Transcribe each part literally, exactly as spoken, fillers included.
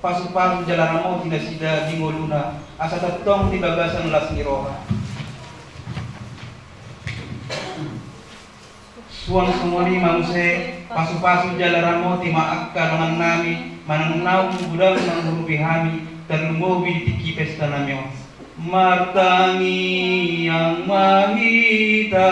Pasu-pasu jala ramoti nasida di ngoluna, asa tongtong di bagasan las ni roha. Suang songon i ma muse, pasu-pasu jala ramoti ma angka dongan nami, manang naung godang mangurupi hami, tarlumobi di tingki pesta nami on. Martangiang ma hita.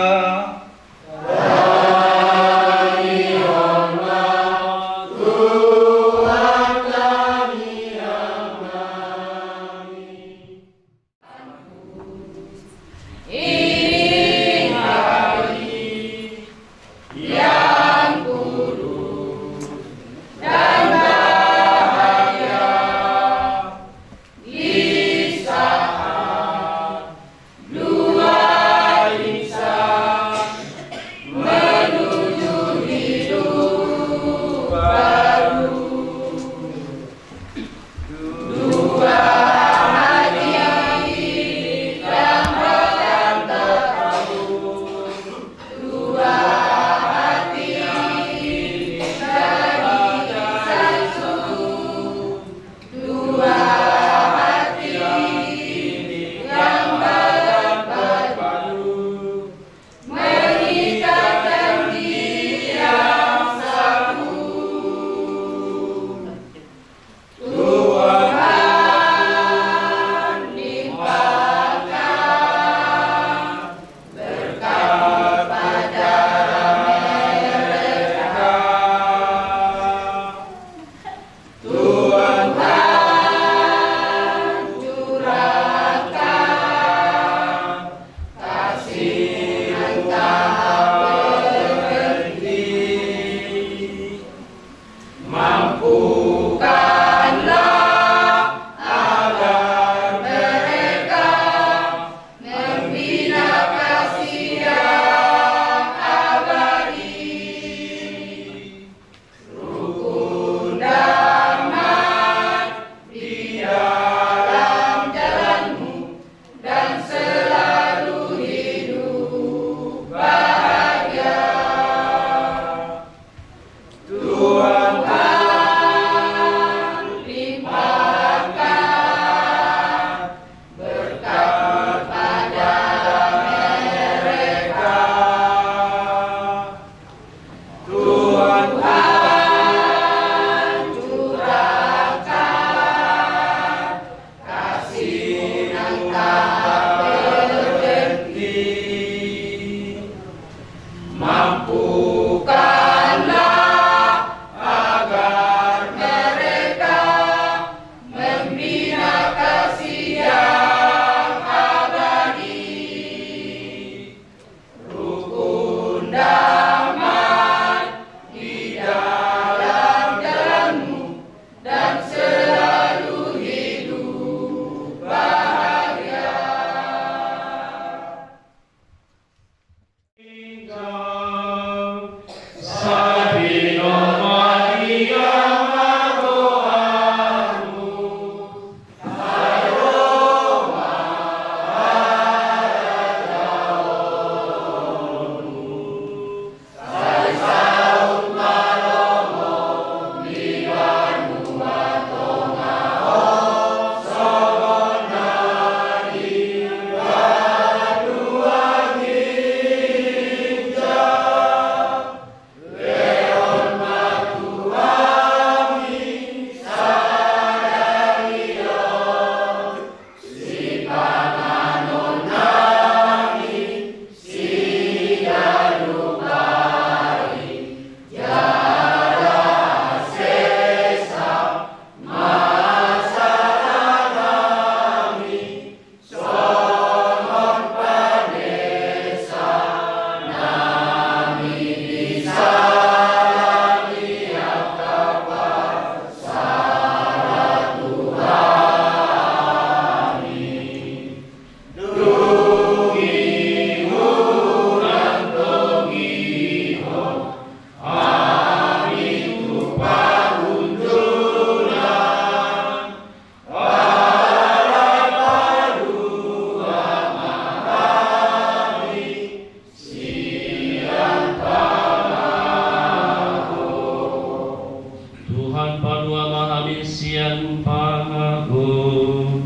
sian pangago,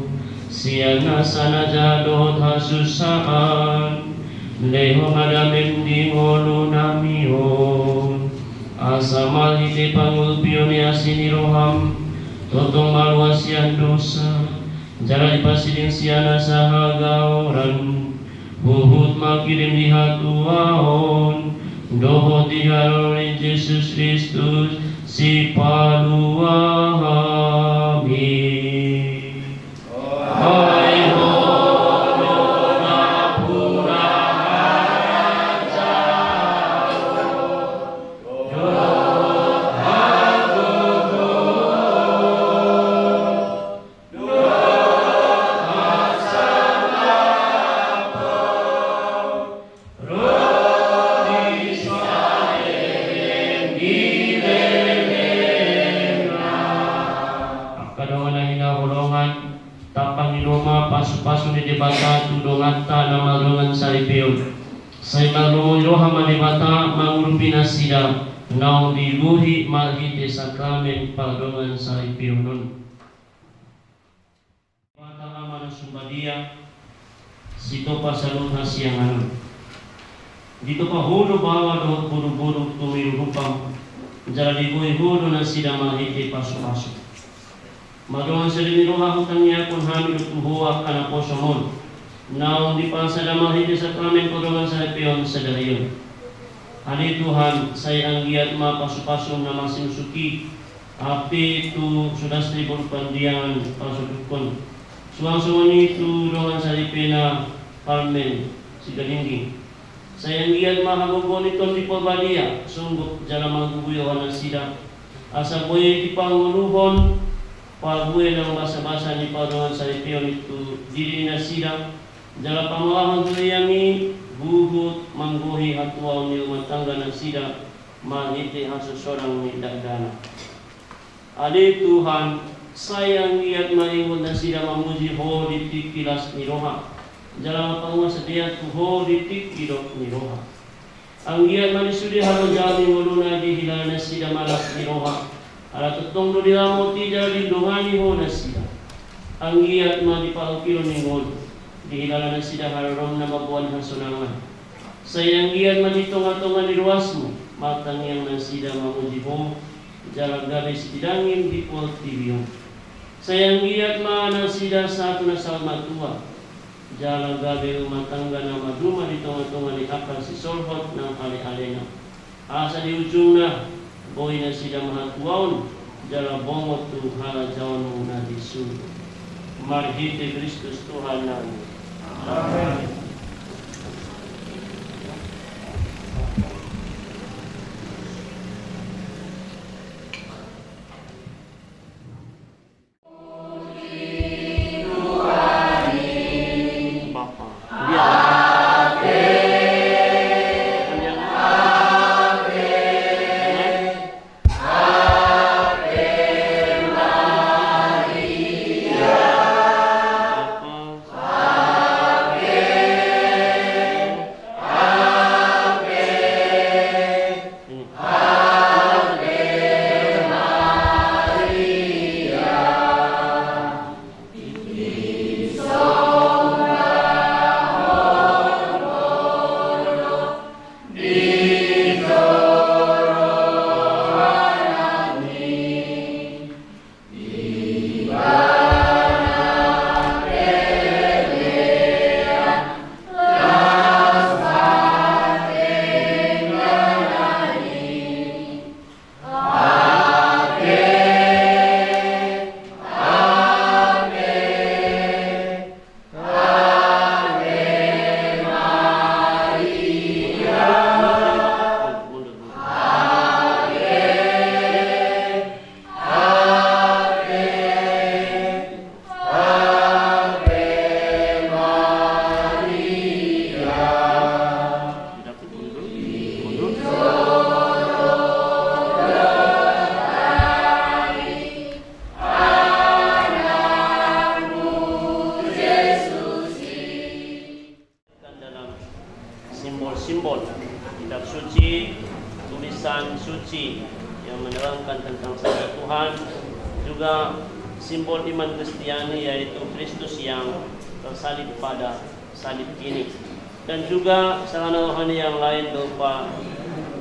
sian nasa na jahat dohot hasusaan, lehon ma damem di ngolunami on. Asa marhite pangurupion ni asi ni roham, tongtong malua sian dosa, jala dipasiding sian nasa hagaoran, huhut mangkirim di hatuaon, dohot di haroro ni Jesus Kristus, Sipaluahami. Ai Ho do nampuna harajaon, dohot hagogoon, dohot hasangapon, ro di saleleng ni lelengna. Angka dongan na hinaholongan, tampangihon ma pasupasu ni Debata tu donganta na mardongan saripeon. Sai marlomo ni roha ma Debata mangurupi nasida naung digohi marhite sakramen pardongan saripeon on. Debata Ama na sumbadia, sitopa saluhut hasiangan on. Ditopa Ho do baoa dohot boruboru tu miru rupam, jala digohi Ho do nasida marhite pasupasu. Mardongan saripe ni roha hutangiangkon hami do tu Ho angka naposom on, naung dipasada marhite sakramen pardongan saripeon sadari on. Ale Tuhan, sai anggiat ma pasupasum na masinusuki, ape tu Sudastri boru Pandiangan parsondukon, suang songon i tu dongan saripena Karmen Sigalingging. Sai anggiat ma hagogoon ni Tondi Porbadia songgop jala manggugui roha nasida, asa boi dipangoluhon parbue nang basabasa ni pardongan saripeon i tu diri ni nasida, jala pamolahon tu hami huhut manggohi hatuaon ni rumah tangga nasida marhite hasosorang ni dakdanak. Ale Tuhan, sai anggiat ma ingot nasida mamuji Ho di tingki las ni roha, jala mapanguasa dean tu Ho di tingki dok ni roha. Anggiat ma di sude halojaon ni ngoluna dihilala nasida ma las ni roha, ala tongtong do diramoti jala didongani Ho nasida. Anggiat ma di parungkilon ni ngolu dihilala nasida haroroM na mamboan hasonangan. Sai anggiat ma di tongatonga ni ruasMu martangiang nasida mamuji Ho, jala gabe sitidangin di portibi on. Sai anggiat ma nasida sahat tu na saur matua, jala gabe rumah tangga na maduma di tongatonga ni angka sisolhot nang alealena. Asa di ujungna, boi nasida mahatuaon, jala bongot tu harajaonMu na di surgo. Marhite Kristus Tuhannami. Amen. Juga simbol iman Kristiani, yaitu Kristus yang tersalib pada salib ini. Dan juga sarana rohani yang lain berupa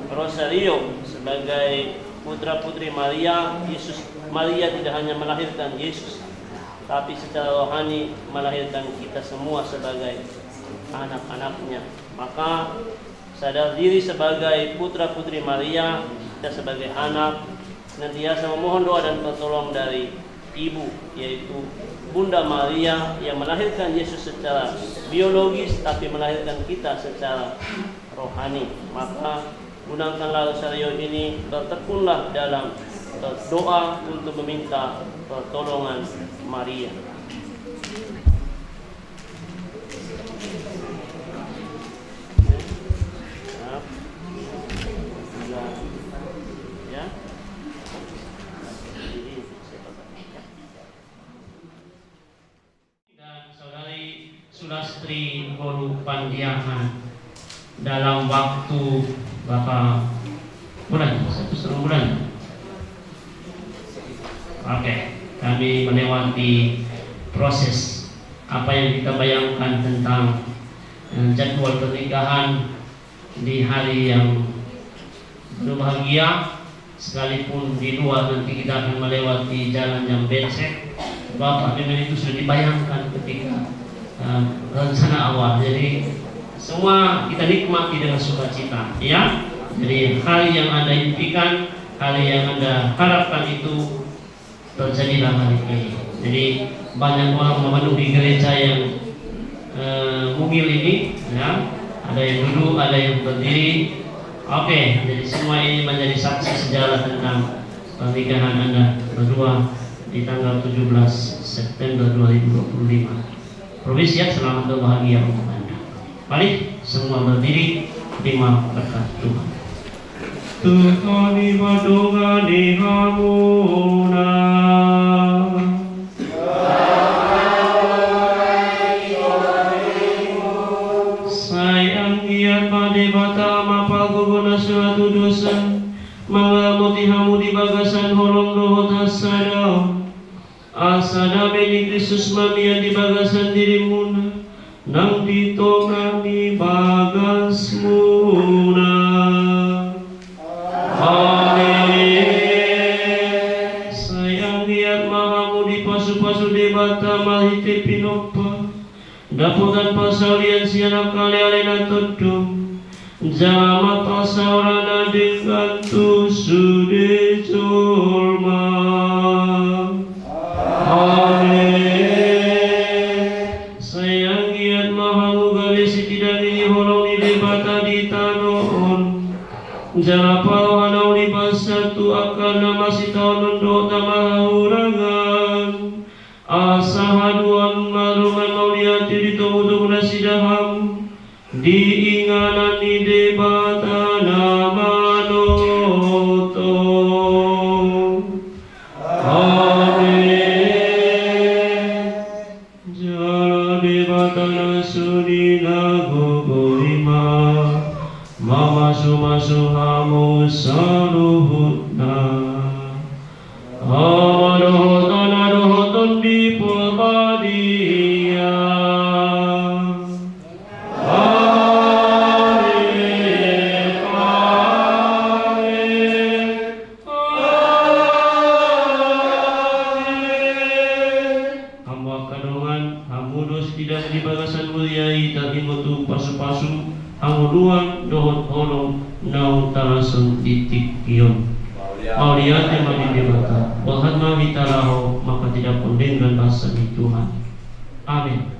Rosario sebagai putra-putri Maria. Yesus, Maria tidak hanya melahirkan Yesus, tapi secara rohani melahirkan kita semua sebagai anak-anaknya. Maka sadar diri sebagai putra-putri Maria, kita sebagai anak, senantiasa memohon doa dan pertolongan dari Ibu, yaitu Bunda Maria yang melahirkan Yesus secara biologis, tapi melahirkan kita secara rohani. Maka gunakanlah Rosario ini, bertekunlah dalam berdoa untuk meminta pertolongan Maria. Dan saudari Sulastri Boru Pandiangan, dalam waktu berapa bulan? Satu setengah bulan. Oke, kami melewati proses apa yang kita bayangkan tentang, eh, jadwal pernikahan di hari yang berbahagia, sekalipun di luar nanti kita akan melewati jalan yang becek. Bapak, memang itu sudah dibayangkan ketika, eh, rencana awal. Jadi, semua kita nikmati dengan sukacita, ya. Jadi, hari yang Anda impikan, hari yang Anda harapkan itu terjadilah hari ini. Jadi, banyak orang memenuhi gereja yang, eh, mungil ini, ya. Ada yang duduk, ada yang berdiri. Oke, jadi semua ini menjadi saksi sejarah tentang pernikahan Anda berdua di tanggal tujuh belas September dua ribu dua puluh lima. Permisi ya, selamat berbahagia untuk Anda. Mari semua berdiri, terima berkat Tuhan. Tuhan i ma dongani hamuna. Sai anggiat ma Debata Ama pargogo na so ra tu dosa, mangaramoti hamu di bagasan holong dohot hasadaon. Asa dame ni Kristus ma mian di bagasan dirimuna, nang di tonga ni bagasmuna. Amen. Sai anggiat ma hamu dipasupasu Debata marhite pinompar, dapotan parsaulian sian angka aleale na tondong, jala marparsaorana denggan tu sude jolma. Amen. Sai anggiat ma hamu gabe sitidangi ni holong ni Debata di tano on, jala parroha na uli basa tu angka na masitaonon dohot na marhahurangan. Asa haduan ma dongan mauliate di togutogu nasida hamu di inganan ni Debata na manongtong. Amen. Jala Debata na suni na gogo i ma mamasumasu hamu saluhutna. Ama dohot Anak dohot Tondi Porbadia. Amen. Amen. Hamu angka dongan, hamu do sitidang di bagasan huria i taringot tu pasupasu, hangoluan dohot holong naung tarasam di tingki on. Mauliate ma di Debata, borhat ma hita laho manghatindanghon denggan basa ni Tuhan. Amen.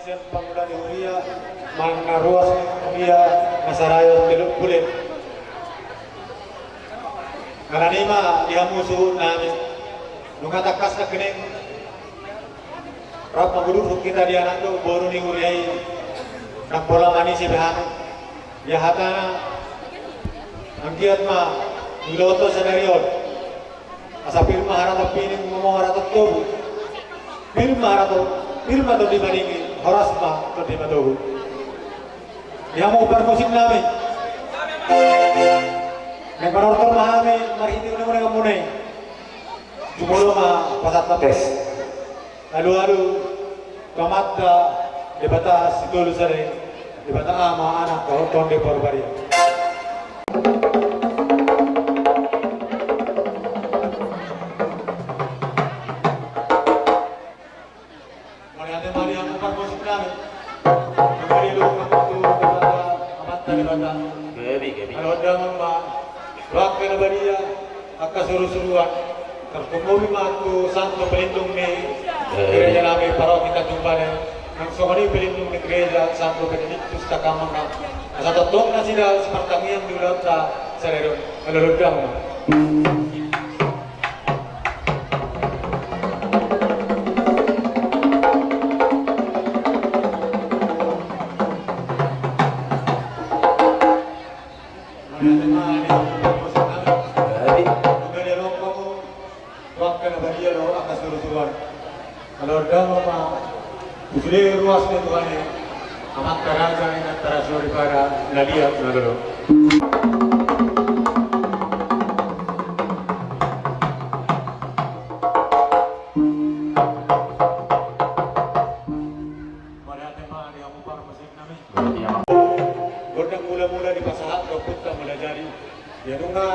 Sian pangula ni huria manang na ruas ni huria na sarayon Teluk Bulan. Alani i ma di hamu suhut nami, nunga tangkas nangkining rap mangudurhon hita di anak dohot boru ni huria i, ndang pola manise be hami. Ia hatana, anggiat ma di ulaonta sadari on, asa pir ma haraton pining, mamora haraton tobu. Pir ma haraton, pir ma tondi madingin, horas ma tondi matogu. Di hamu parmusik nami, naeng manortor ma hami marhite unek-unek muna i. Jumolo ma pasahathon tes. Alualu tu Amanta Debata Sitolu Sada i, Debata Ama, Anak dohot Tondi Porbadia. Mauliate ma di hamu parmusik nami. Mauliate ma tu Debata, Amanta Debata. Gabe, gabe. Molo damang ma tu angka na badia, angka surusuruan, tarlumobi ma tu Santo Pelindung ni, eh, gereja nami Paroki Tanjung Balai, nang songon i Pelindung ni Gereja Santo Benediktus Takamangga. Asa tongtong nasida sipartangiang di ulaonta sadari on. Molo damang ma. Mauliate ma di hamu parmusik nami. Gabe. Nunga dialap hamu tu angka na badia dohot angka surusuruan. Molo damang ma tu sude ruas ni Tuhan i, amanta raja, inanta raja soripada na liat na lolo. Mauliate ma di hamu parmusik nami. Gondang mulamula dipasahat tu ompunta Mulajadi. Ia nunga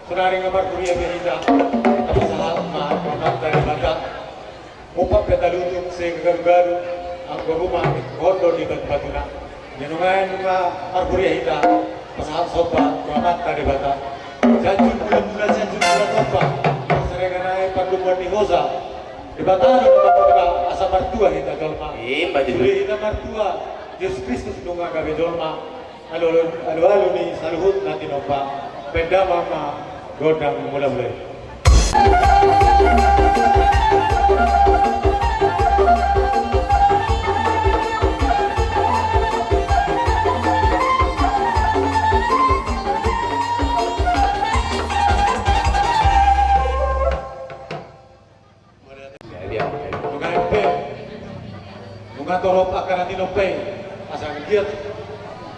sonari nunga marhuria be hita, tapasahat ma tu Amanta Debata. Mumpat pe talutung sai garu-garu, anggo ruma ingkon do di batu-batuna. Ia nunga, nunga marhuria hita, pasahat somba tu Amanta Debata. Sianjur mulamula, sianjur mula tompa, parserahan nai pandomuan ni hosa. Debata do na mambuka asa martua hita jolma. Ima tutu. Sude hita martua, Jesus Kristus nunga gabe jolma. Alualu, alualu ni saluhut na tinompa. Bahen damang ma gondang mulamula i. Nunga empe, nunga torop angka na tinompa i, asa anggiat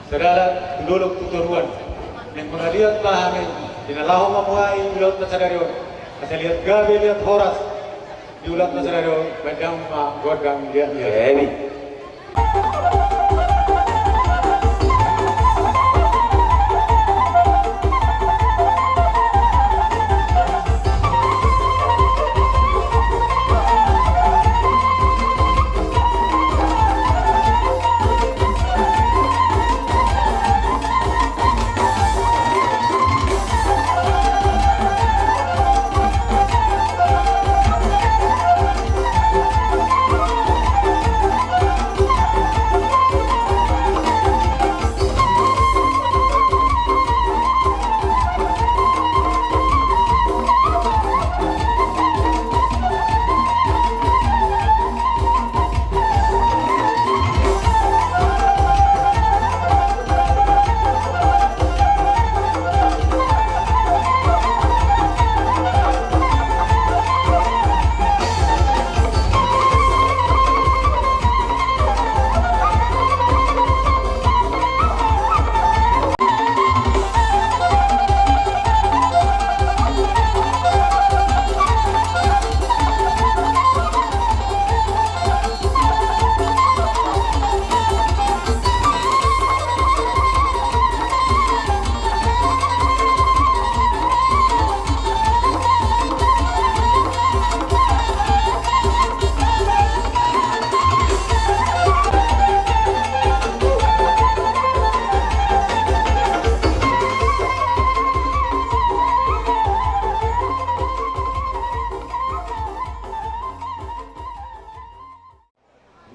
sadalan tu dolok tu toruan. Naeng mangaliat ma hami di na laho mamuhai ulaonta sadari on, asa liat gabe liat horas di ulaonta sadari on. Bahen damang ma gondang liat-liat. Gabe.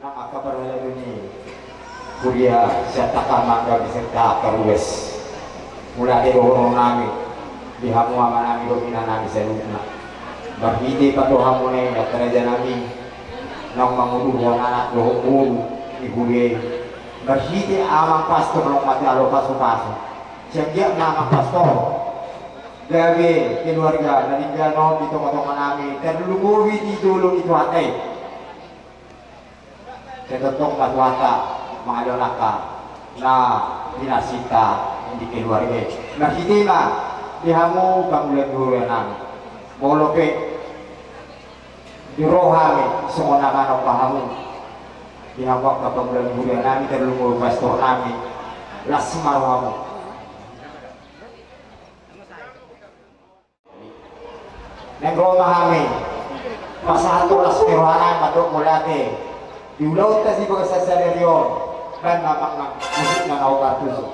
Nang angka parhalado ni huria sian Takammangga beserta angka ruas. Mauliate dohonon nami di hamu amanami dohot inanami saluhutna. Marhite pandohanmuna i angka rajanami, naung mangudurhon anak dohot boru ni huria i. Marhite amang pastor naung manjalo pasupasu. Sian dia ma amang pastor, gabe keluarga na denggan on di tongatonganami, tarlumobi di jolo ni Tuhanta i. Sai tongtong ma Tuhanta mangalehon angka na pinasinta di keluarga i. Marhite ma di hamu pangula ni huria nami. Molo pe di roha hami songon na manang hamu, di hamu angka pangula ni huria nami, tarlumobi pastor nami, las ma rohamu. Naeng ro ma hami pasahat las ni roha nami mandok mauliate di ulaonta di bagasan sadari on. Baen ma amang nang musikna na hombar tusi.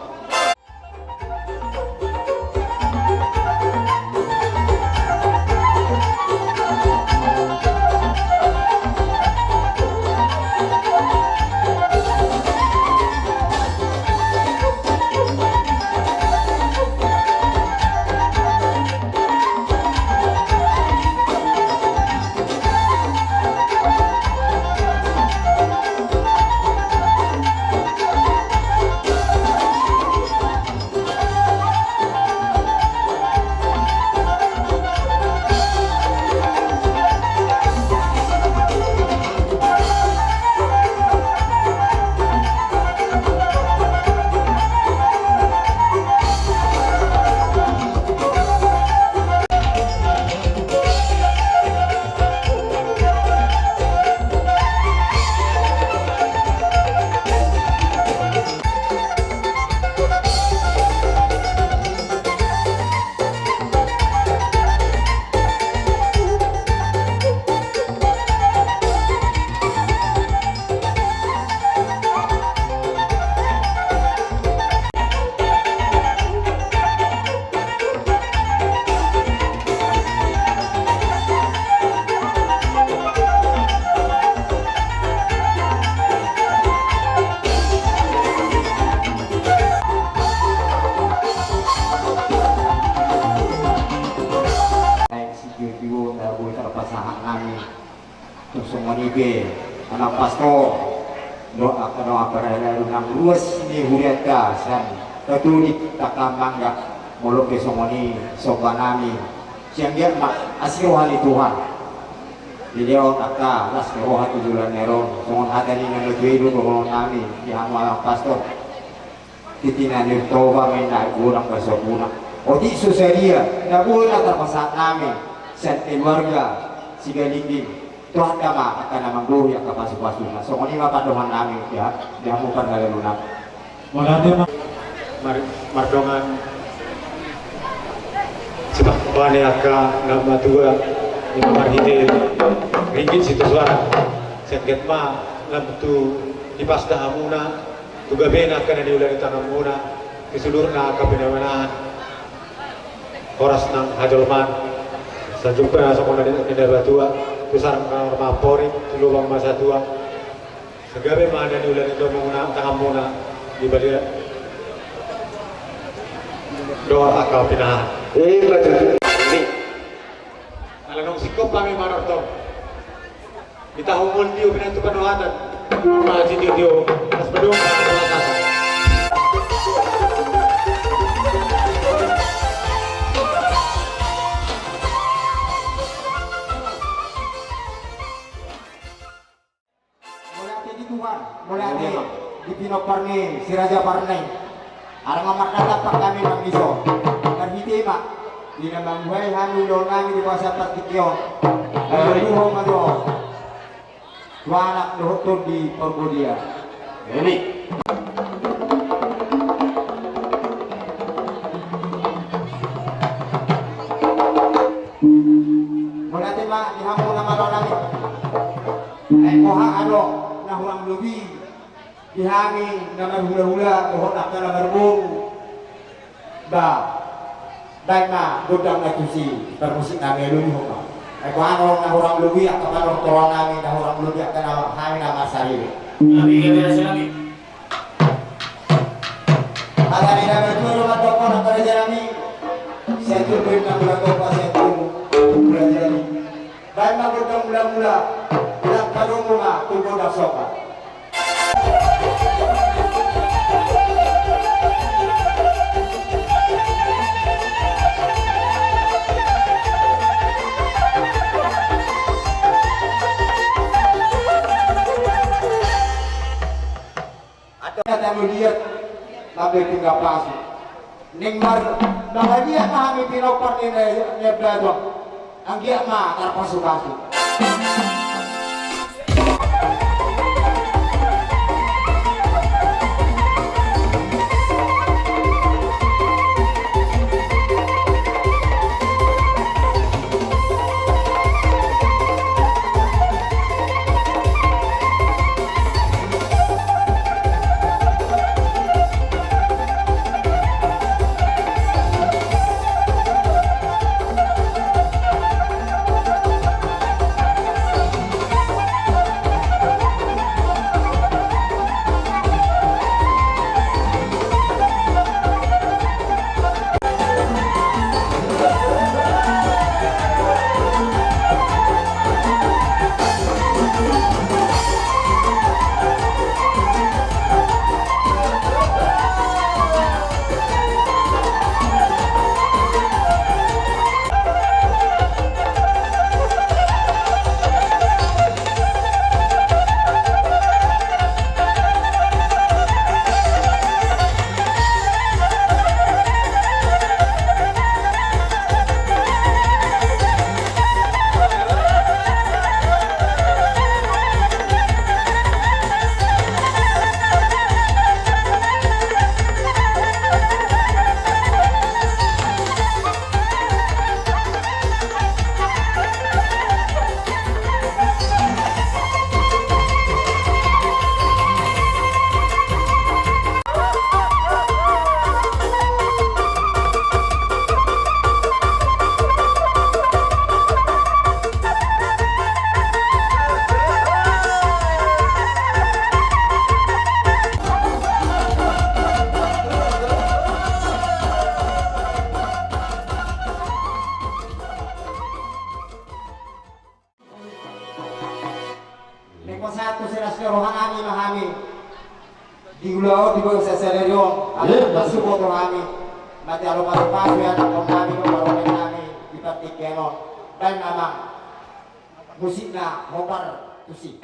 Naeng sijolo-jolo na boi tarpasahat nami. Tung songon i pe, amang pastor, dohot angka na parhalado nang ruas ni hurianta sian Katolik Takammangga, molo pe songon i somba nami, sian dia ma asi roha ni Tuhan. Dilehon angka las ni roha tu joloan ni ari on, songon hata ni na matua i do dohonon nami di hamu amang pastor. Tintin ni Toba ma inna godang basoguna. Otik so sadia na boi na tarpasahat nami sian keluarga Sigalingging. Tuhanta ma angka na manggohi angka pasupasuna. Songon i ma pandohan nami, ya, di hamu parhalado nami. Mauliate ma. Mar-, mardongan sipakumbani angka na matua, ima marhite ringgit sitio suara. Sengket ma lam tu hipasda hamuna. Tu gabena angka na niula ni tanganmuna, tu sudurna angka pinamenahan, horas nang hajolman, sanjung pe na songon na nidok ni natua-tua, tu sarang ma amporik, tu lubang ma satua. Sai gabe ma na niula ni tanganmuna, tanganmuna, di balian dohot angka pinahan. Ima tutu. Ala naung singkop hami manortor. Di tahu mul tio pinantukan rohatan. Masih tio-tio. Pas bedung. Mauliate di Tuhan, mauliate di pinompar ni si Raja Parneng. Arga mardalan pangkami manggiso. Marhite ma di na mambuhai hami ulaon nami di bagasan partingkian on. Ayo duho ma jo. Tu anak dohot tondi parbodia. Eli. Mauliate ma di hamu na malo nami. Ai boha adong na hurang lobi. Di hami na marhulahula dohot angka na marboru. Ba, baen ma gondang na tusi parmusik nami, alusi homa. Ai boha adong na hurang lobi angka panortoron nami, na hurang lobi angka na hami na masa. Hami, hami, hami. Ala ni na bertuah rumah toko na kerja nami. Satu duit enam bulan toko, satu bulan jadi. Baen ma gondang mula-mula, nang padomu ma tu gondang sopa. Ate, ate, mauliate, lambe tinggal pasu. Ning mar, mangaliat ma hami pinompar ni na, na batua. Anggiat ma tarpasu-pasu. Ning pasahat tu silas ni roha nami ma hami. Di ulaon di bagasan sadari on, ate, tarsubo tu hami. Mauliate, alo, pasu-pasu i anakkon nami, parumaen nami di partingkian on. Baen ma amang musikna hombar tusi.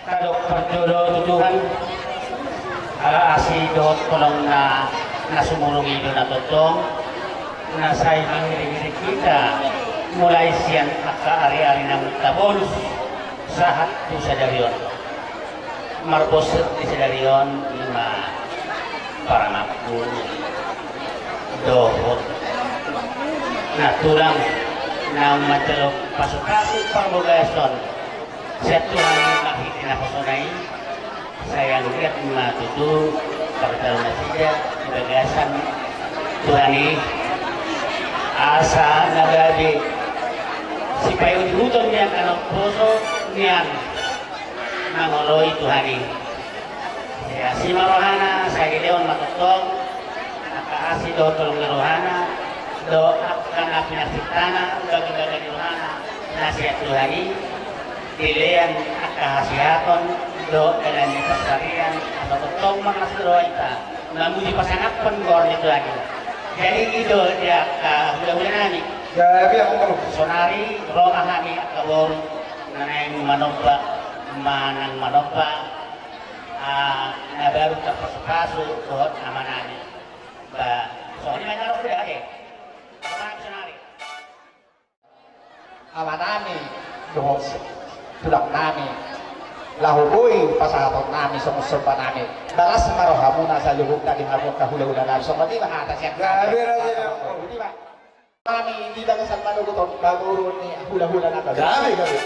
Tadok parjolo tu Tuhan, ala asi dohot holongna na sumurung i do na tongtong, na sai mangiring-iring hita mulai sian angka ari-ari naung tabolus sahat tu sadari on. Marbosir di sadari on ima paramangku dohot na tulang naung manjalo pasu-pasu parbagason. Sian Tuhan i marhite naposona i, sai anggiat ma tutu parjolo nasida di bagasan Tuhan i, asa na gabe sipaihut-ihuton ni angka naposo nian mangoloi Tuhan i. Sai asi ma rohana, sai dilehon ma tongtong angka asi dohot holong ni rohana, dohot angka na pinarsirtana, bagabaga ni rohana na sian Tuhan i, dilehon angka hasehaton dohot dalan ni pansarian, asa tongtong marlas ni roha hita mamuji pasangaphon goar ni Tuhan i. Jadi i do di angka hula-hula nami. Jadi angka boru, saonari ro ma hami angka boru na naeng manomba manang manomba, ah, na baru tarpasu-pasu dohot ama nami. Ba, songon i ma na ro hula, ate. Ama nami dohot tulang nami, laho boi pasahaton nami songon somba nami. Balas ma rohamuna saluhutna di hamu angka hula-hula nami. Songon i ma hata sian nami. Nami di bagasan manogot on, pamoruon ni hula-hula na tolu. Gabe, gabe.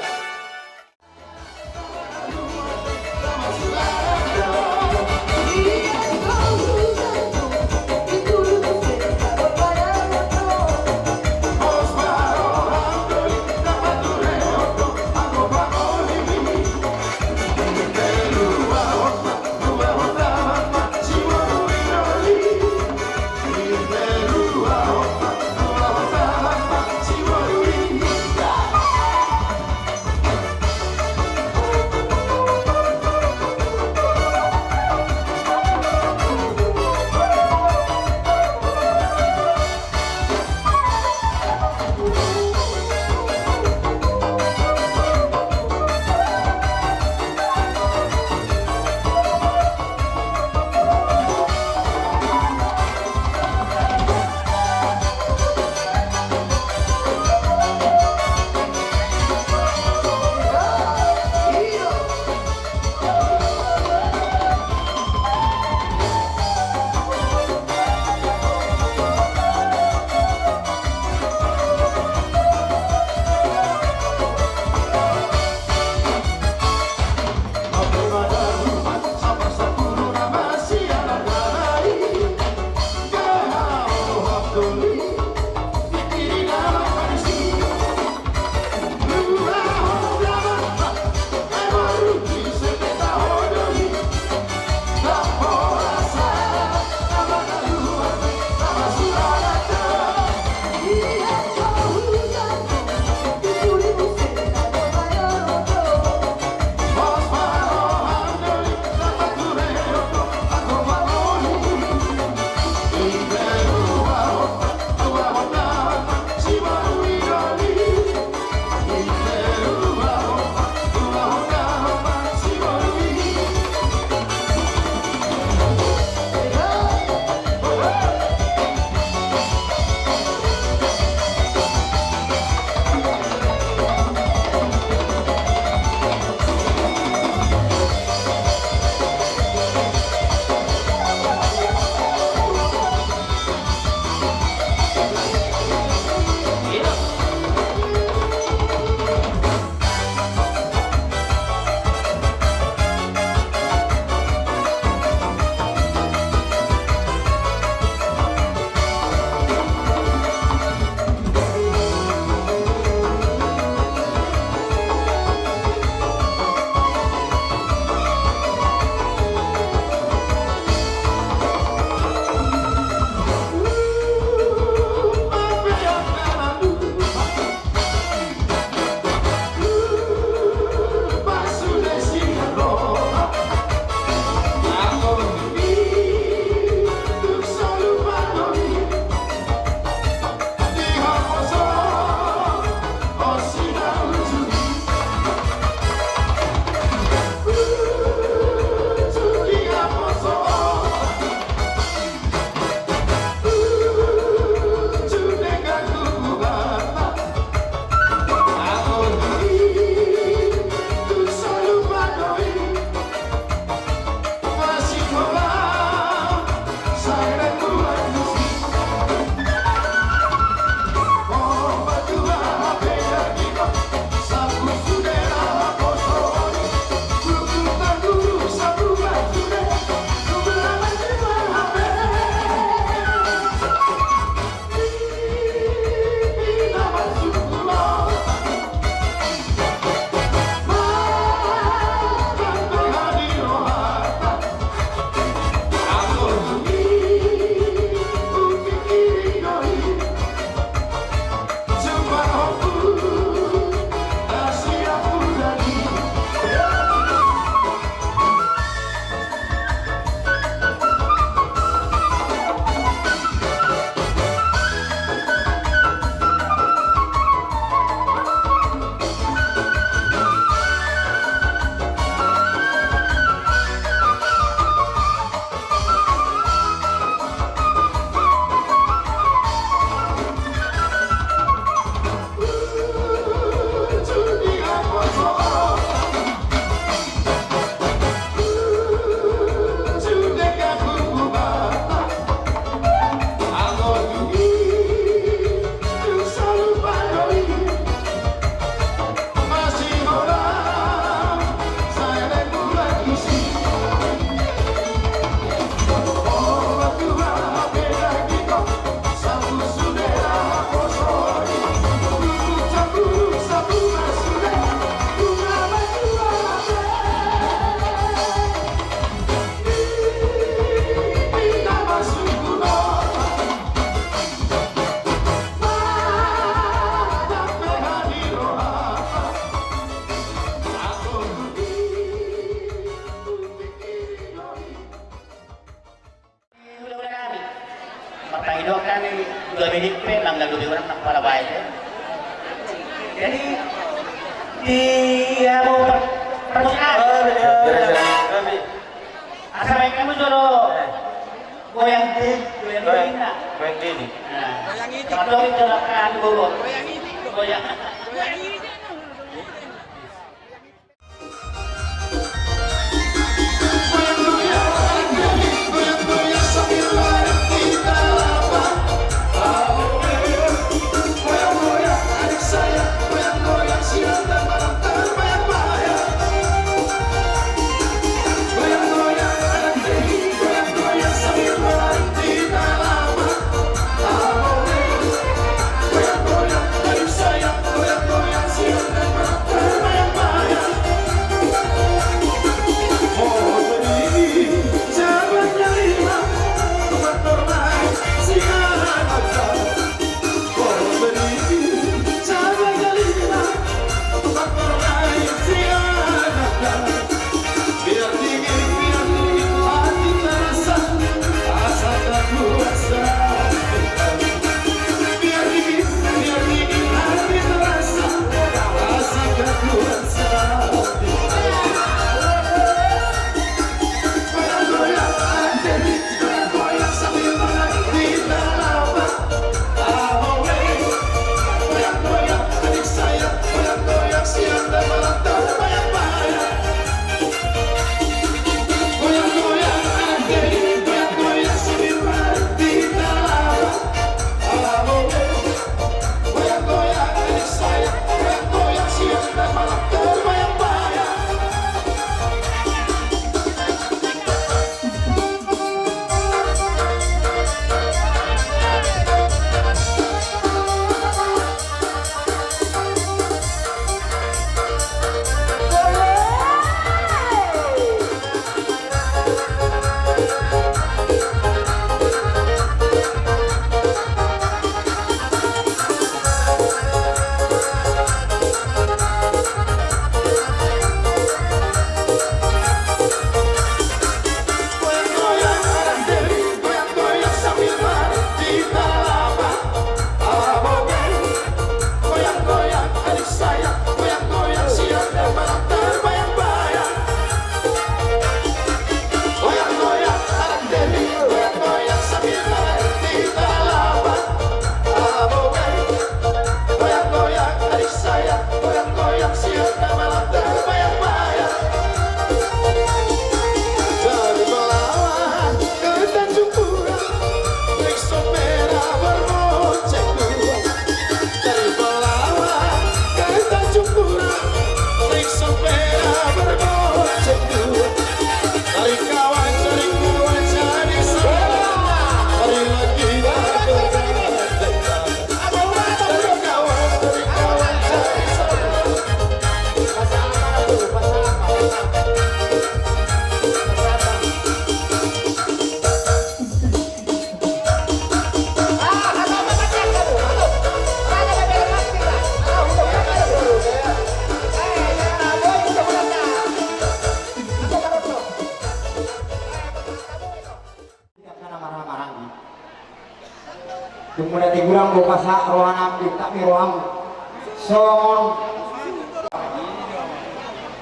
Lebih dikit, nang lagu di orang nang pala baik, ya. Jadi, di, ya, mau per-, permusikan. Oh, betul, betul, betul. Asa baik kamu jolo. Eh. Goyang di, goyang di, goyang, nah. Goyang di. Nah. Goyang ini. Kalau itu jolo kan, goyang. Goyang. Biar dingin, biar dingin hati terasa, asa tak kuasa. Biar dingin, biar dingin hati terasa, asa tak kuasa. Goyang, goyang, anak Dewi, goyang, goyang sambil makan di Talapak. Dung muna tigurang do pasahat rohanami, tangkas ni roham. Songon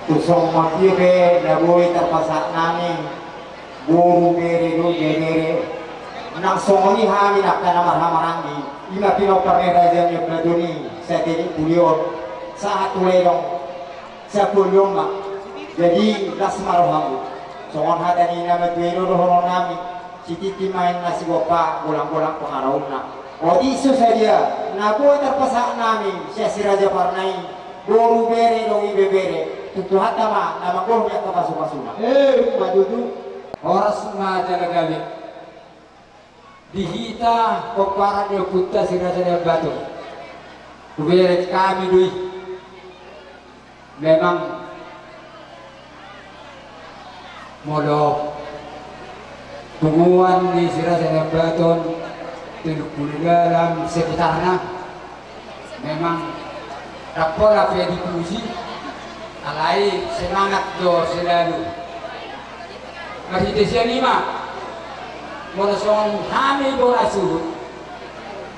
tu songon dia pe na boi tarpasahat nami, boru, bere dohot ibebere. Nang songon i hami angka na marhahamaranggi, i ma pinompar ni raja ni Ambaton i, satenik pulion, sahat tu ledong, sapulion ma. Jadi las ma rohamu. Songon hata ni na matua i do dohonon nami. Sititi ma inna sigompa, golanggolang pangarahutna. Otik so sadia na boi tarpasahat nami sian si Raja Parna i, boru, bere dohot ibebere, tu Tuhanta ma na manggohi angka pasupasuna. Emma tutu. Horas ma jala gabe. Di hita pomparan ni ompunta si Raja Nai Ambaton, hubereng hami do i. Memang molo punguan ni si Raja Nai Ambaton, Teluk Puluh Dalam sekitarna, memang rap pola pe dipuji, alai semangat do selalu. Marhite sian i ma, molo songon hami bona suhut,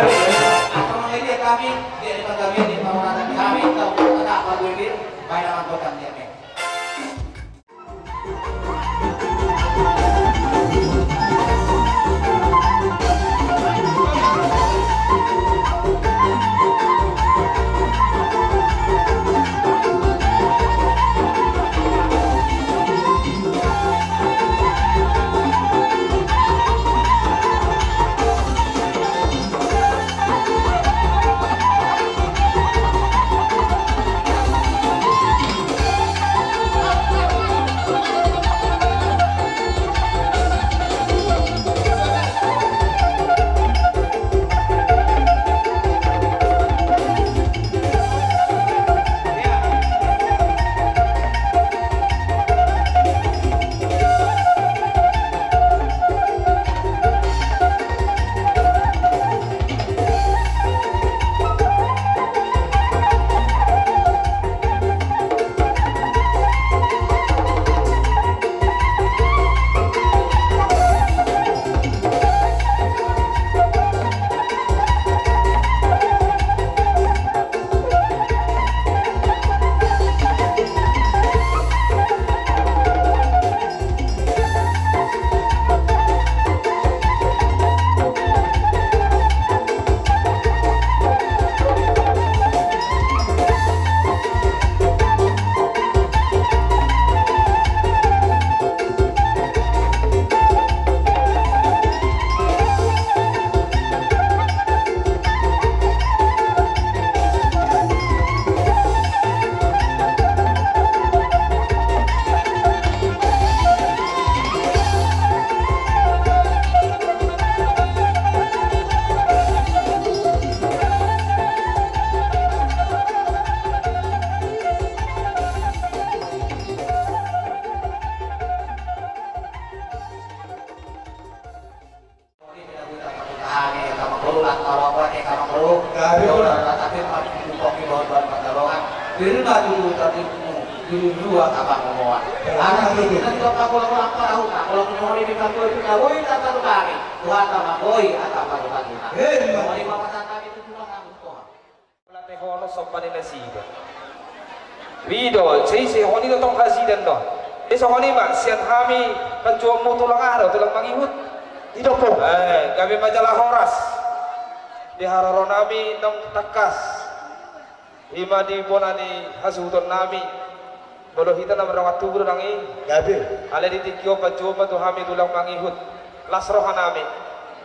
Asa mangaliat hami di pargabean ni parhorasan ni hami, tau tata pargabean, baen amang hotang di hami. Mauliate ma amang boru. Gabe. Mauliate ma di pongki, bahulbahul pansalongan. Pir ma tutu tadingmu, di lua tapak momoan. Gabe. Anak tutu. Nanti bapak pulang-pulang parahutna, kalau punya orang di kantor itu, nggak boleh tak satu kali. Tuhan sama boy, atap satu kali. Eh, memang. Boleh bapak tak kali itu pulang, aku tuh. Mauliate hono somba ni nasida. I do, sai, sai songon i do tong hasidan do. Jadi songon i ma sian hami panjouonmu tulang aha do, tulang mangihut. I do, Ompung. Eh, gabe ma jala horas. Di haroro nami naung tangkas. I ma di bona ni hasuhuton nami. Molo hita na mardongan tubu do nang i. Gabe. Alai di tingki on panjouon ma tu hami tulang mangihut. Las roha nami.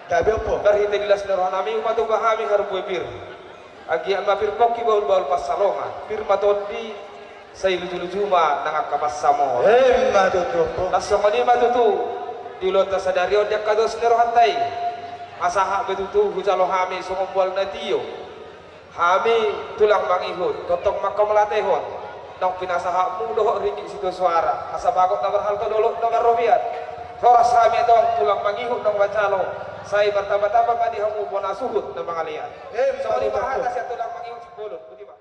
Gabe, Ompung. Marhite di las ni roha nami, i ma tutu hami harbue pir. Anggiat ma pir pongki, bahulbahul pansalongan, pir ma tondi, sai lujuluju ma nang angka pansamot. Emma tutu, Ompung. Las songon i ma tutu di ulaonta sadari on di angka dos ni rohanta i. Asa sahat be tutu hujalo hami songon mual na tio. Hami tulang mangihut, tongtong manghamauliatehon. Naung pinasahatmu dohot ringgit sitio soara, asa bagot na marhalto, dolok na marrobean. Horas hami antong tulang mangihut naung manjalo, sai martambatamba ma di hamu bona suhut na mangalean. Emma tutu, Ompung. Songon i ma hata sian tulang mangihut Simbolon. Botima.